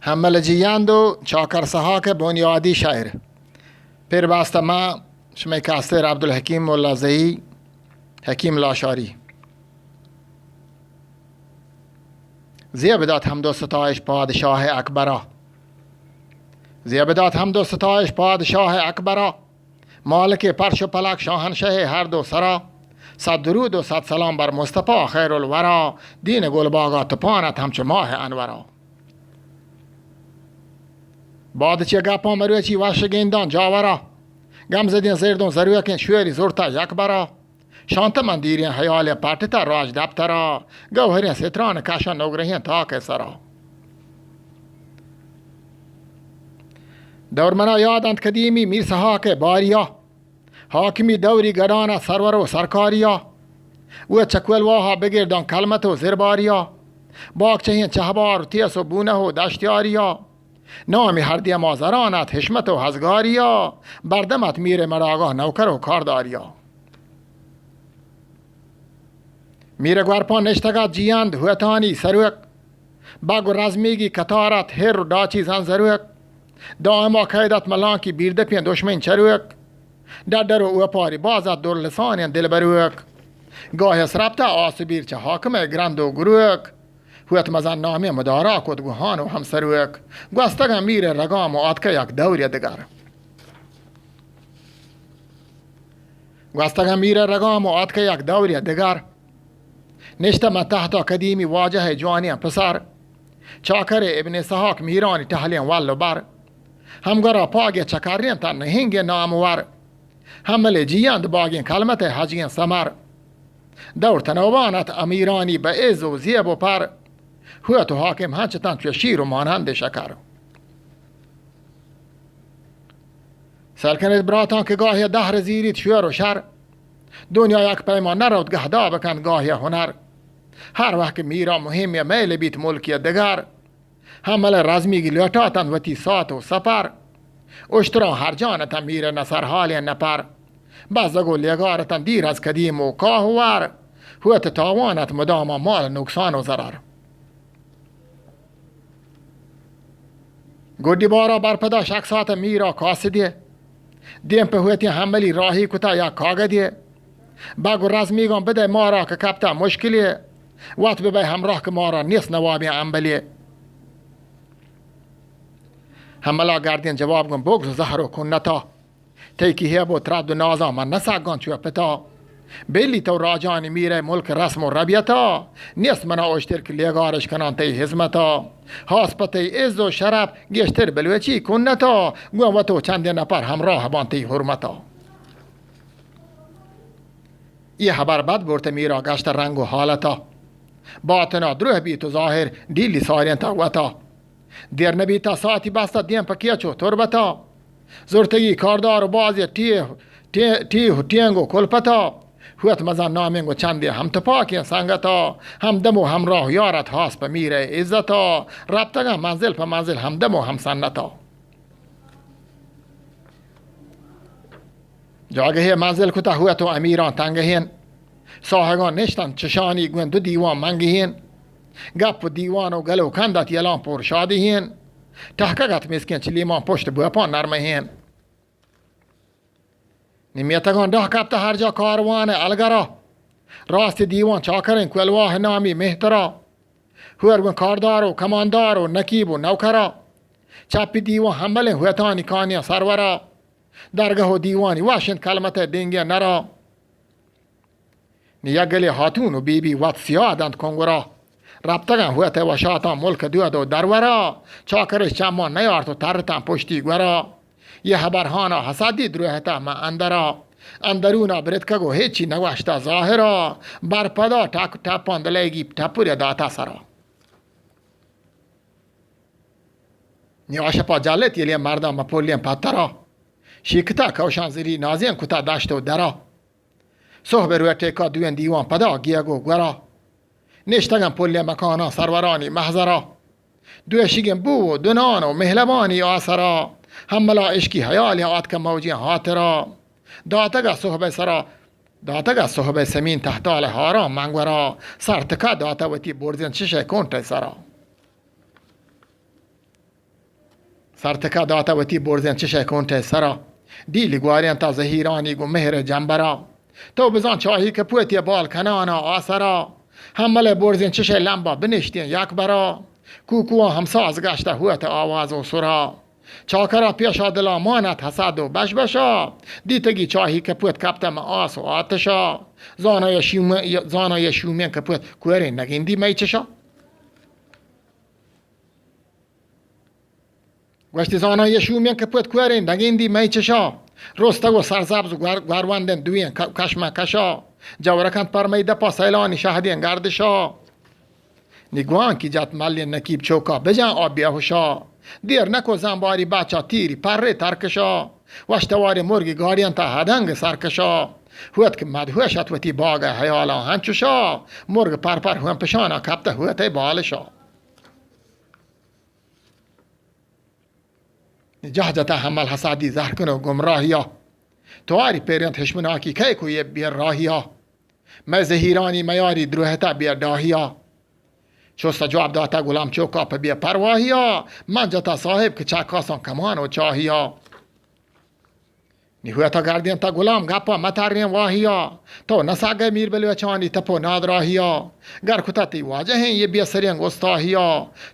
حمل جیاند و چاکر سہاک بنیادی شاعر۔ پر باستا ما شمئے کاستر عبدالحکیم ملا زئی، حکیم لاشاری۔ زیب دات حمد و ستایش پادشاہ اکبرا۔ زیب دات حمد و ستایش پادشاہ اکبرا۔ مالک پرش و پلک شاہنشہ ہر دو سرا۔ صد درود و صد سلام بر مصطفی خیر الورا۔ دین گلباغا تپانت ہمچو ماہ انورا۔ باد چہ گپاں مروچی وش گنداں جاورا۔ گم زدیں زردوں زروکیں شوری زرتا یک برا۔ شانت من دیریں حیال پٹتا راج دپترا۔ گوہریں ستران کشاں نگرہیں تاک سرا۔ دور منا یاد انت قدیمی میر سہاک باریا۔ حاکمی دوری گڈانا سرور و سرکاریا۔ و چکولواہا بگرداں کلمت و زرباریا۔ باغچہیں چہبار و تیس و بونہ و دشتیاریا۔ نامی ہر دیما زران ات حشمت و ہزگاریا۔ بردم ات میر مڑاگاہ نوکر و کارداریا۔ میر گورپان نشتگ ات جیاند ہوتانی سروک۔ بگ و رزمیگی قطار ات ہر و ڈاچی زنزروک۔ دائما قید ات ملانکی بیردپیں دشمن چروک۔ ڈڈر و اوپاری باز ات دور لسانیں دلبروک۔ گاہ سرپتہ آسبیر چہ حاکم گرند و گروک۔ ہوت مزن نامیں مدارا کت گوہان و ہمسروک۔ گوستگاں میر رگام و آتکہ یک دور دگر۔ گوستگاں میر رگام و آتکہ یک دور دگر۔ نشتہ من تحتا قدیمی واجہ جوانیں پسر۔ چاکر ابن سحاک میرانی ٹہلیں ول و بر۔ ہمگرا پاگ چکریں تا نہنگ نامور۔ حمل جیاند باگیں کلمت حجیں سمر۔ دور تنوبان ات امیرانی بہ عز و زیب و پر۔ ہوت و حاکم ہنچتاں چو شیر و مانند شکر۔ سیل کنیت براتاں کہ گاہے دہر زیریت شور و شر۔ دنیا یک پیما نروت گہدا بکنت گاہے ہنر۔ ہر وہد کہ میرا مہمے میل بیت ملکے دگر۔ حمل رزمیگی لوٹاتنت وتی سات و سپر۔ اشتراں ہرجان اتنت میر نہ سرحالیں نپر۔ بزگ و لیگار اتنت دیر از قدیم و کاہ و ور۔ ہوت تاوان ات مداما مال نقصان و ضرر۔ گڈی بارا برپدا شخصات میرا قاصدی۔ دیم پہ ہوتی حملی راہی کتا یا کاگدی۔ بگ و رزمیگاں بدے مارا کہ کپتا مشکلی۔ وت ببئے ہمراہ کہ مارا نیست نوابیں امبلی۔ حملا گردین جواب گون بغض و زہر و کنتا۔ تئی کہ ہیب و ترد و نازاں من نہ سگاں چو پتا۔ بلی تو راجانی میرئے ملک رسم و ربیتا۔ نیست منا اشتر کہ لیگارش کناں تئی ہزمتا۔ ہاس پہ تئی عز و شرف گیشتر بلوچی کنتا۔ گون وتو چندے نپر ہمراہ باں تئی حرمتا۔ یہ ہبر بد برت میرا گشت رنگ و حالتا۔ باطنا دروہ بیت و ظاہر ڈیلی سارینتا وتا۔ دیر نبیتا ساعتی بستا دیم پہ کیچ و تربتا۔ زرتگی کاردار و بازی ٹیہ، ٹیہ، ٹیہ و ٹینگ و کلپتا۔ ہوت مزن نامینگ و چندے ہم تپاکیں سنگتا۔ ہم دم و ہمراہ یارت ہاس پہ میرئے عزتا۔ رپتگاں منزل پہ منزل ہم دم و ہم سنتا۔ جاگہے منزل کتہ ہوت و امیراں تنگہین۔ ساہگاں نشتنت چشانی گون دو دیوان منگہین۔ گپ و دیوان و گل و کند ات یلان پور شادہین۔ ٹہکگ ات مسکین چلیمان پشت بوپان نرمہین۔ نمیتگاں ڈاہ کپتہ ہر جا کاروان الگرا۔ راست دیوان چاکریں کولواہ نامی مہترا۔ ہور گون کاردار و کماندار و نکیب و نوکرا۔ چپی دیوان ہملیں ہوتانی کانیاں سرورا۔ درگہ و دیوانی وش انت کلمت دینگیں نرا۔ نی یک گلے ہاتون و بی بی وت سیاد انت کنگرا۔ رپتگاں ہوت وشاتاں ملک دود و درورا۔ چاکرش چمان نیارت و ترتاں پشتی گورا۔ یہ ہبر ہانا حسدی دروہتا من اندرا۔ اندرونا برتکگ و ہچی نگوشتا ظاہرا۔ برپدا ٹک ٹپان دلیگی ٹپر داتا سرا۔ نی آ شپا جلت یلیں مرداں مہ پلیں پترا۔ شیکتا کوشاں زری نازیں کتا دشت و درا۔ سہب روٹے کا دوئیں دیوان پدا گیگ و گورا۔ نشتگاں پلیں مکاناں سرورانی محضرا۔ دوشیگیں بو و دنان و مہلبانی آسرا۔ ہملا عشقی حیالیں آتکہ موجیں ہاترا۔ داتگا سہب سرا، داتگا سہب سمین تہتال ہاراں منگورا۔ سرتکا داتہ وتی برزیں چشئے کونٹئے سرا۔ ترتکا داتہ وتی برزیں چشئے کونٹئے سرا۔ ڈیلی گوارینتہ زہیرانی گوں مہرئے جمبرا۔ تو بزان چاہی کپوت یے بال کنانا آسرا۔ ہمل ءِ برزیں چشئے لمبا بنشتیں یک برا۔ کوکواں ہمساز گشتہ ہوت آواز و سرا۔ چاکراں پیشا دلا مانت حسد و بشبشا۔ دیتگی چاہی کپوت کپتہ مہ آس و آتشا۔ زاناں یے شومیں، زاناں یے شومیں کپوت کوریں نگندی مئی چشا۔ گوشتی زاناں یے شومیں کپوت کوریں نگندی مئی چشا۔ رستگ و سرسبز و گور-، گوروندیں دوئیں ک-، کشمہ کشا۔ جورکنت پر مئی دپا سیلانی شہدیں گردشا۔ نی گوانکی جت ملیں نکیب چوکا بجن آ بیہوشا۔ دیر نکو زنباری بچا تیری پرے ترکشا۔ وشتواری مرگی گاڑینتہ ہدنگ سرکشا۔ ہوت کہ مدہوش ات وتی باگئے حیالا ہنچشا۔ مرگ پر پر ہمپشانا کپتہ ہوتئے بالشا۔ جہ جتہ ہمل حسادی زہر کن و گمراہیا۔ تواری پیرینت ہشمناکی کئے کو یے بیر راہیا۔ مئے زہیرانی میاری دروہتہ بیر ڈاہیا۔ چوستہ جواب داتہ غلام چوکا پہ بے پرواہیا۔ من جتہ صاحب کہ چکاساں کمان و چاہیا۔ نی ہوتہ گردینتہ غلام گپا متریں واہیا۔ تو نسگئے میر بلوچانی تپ و نادراہیا۔ گر کتہ تئی واجہیں یے بے سریں گستاہیا۔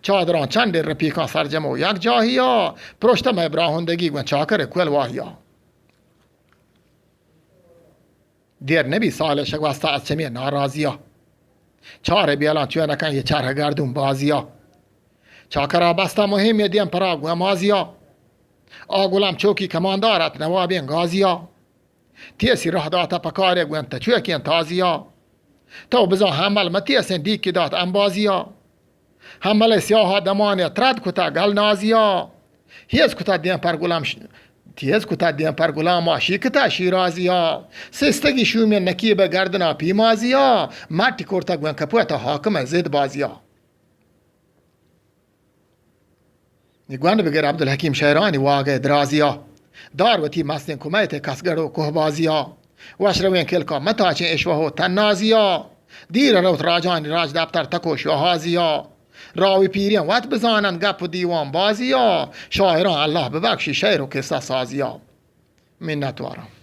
چادراں چنڈے رپیکاں سرجم و یک جاہیا۔ پروشتہ مئے براہندگی گوں چاکرئے کل واہیا۔ دیر نبی سال شگوستہ از چمی ناراضیا۔ چار بیلاں چونکن یے چرہ گردون بازیا۔ چاکرا بستہ مہم یے دیم پرا گومازیا۔ آ غلام چوکی کماندار ات نوابیں غازیا۔ تیسی راہ داتہ پکارے گونتہ چوکیں تازیا۔ تو بزان ہمل متیسیں ڈیکی دات امبازیا۔ ہملئے سیاہا دمانے ترد کتہ گل نازیا۔ ہیز کتہ دیم پر غلام ش-، تیز کتہ دیم پر غلاما شیکتہ شیرازیا۔ سستگی شومیں نکیبئے گردنا پیمازیا۔ مٹی کرتہ گون کپوتہ حاکمئے زد بازیا۔ نی گونڈ بگر عبدالحکیم شئیرانی واگئے درازیا۔ دار وتی مستیں کمیتئے کسگڑ و کوہ بازیا۔ وش رویں کلکا متاچیں اشوہ و تنازیا۔ دیر روت راجانی راج دپتر تک و شوہازیا۔ راوی پیریں وت بزاننت گپ و دیوان بازیا۔ شاعراں اللہ ببخشی شعر و قصہ سازیا۔ منت وارم۔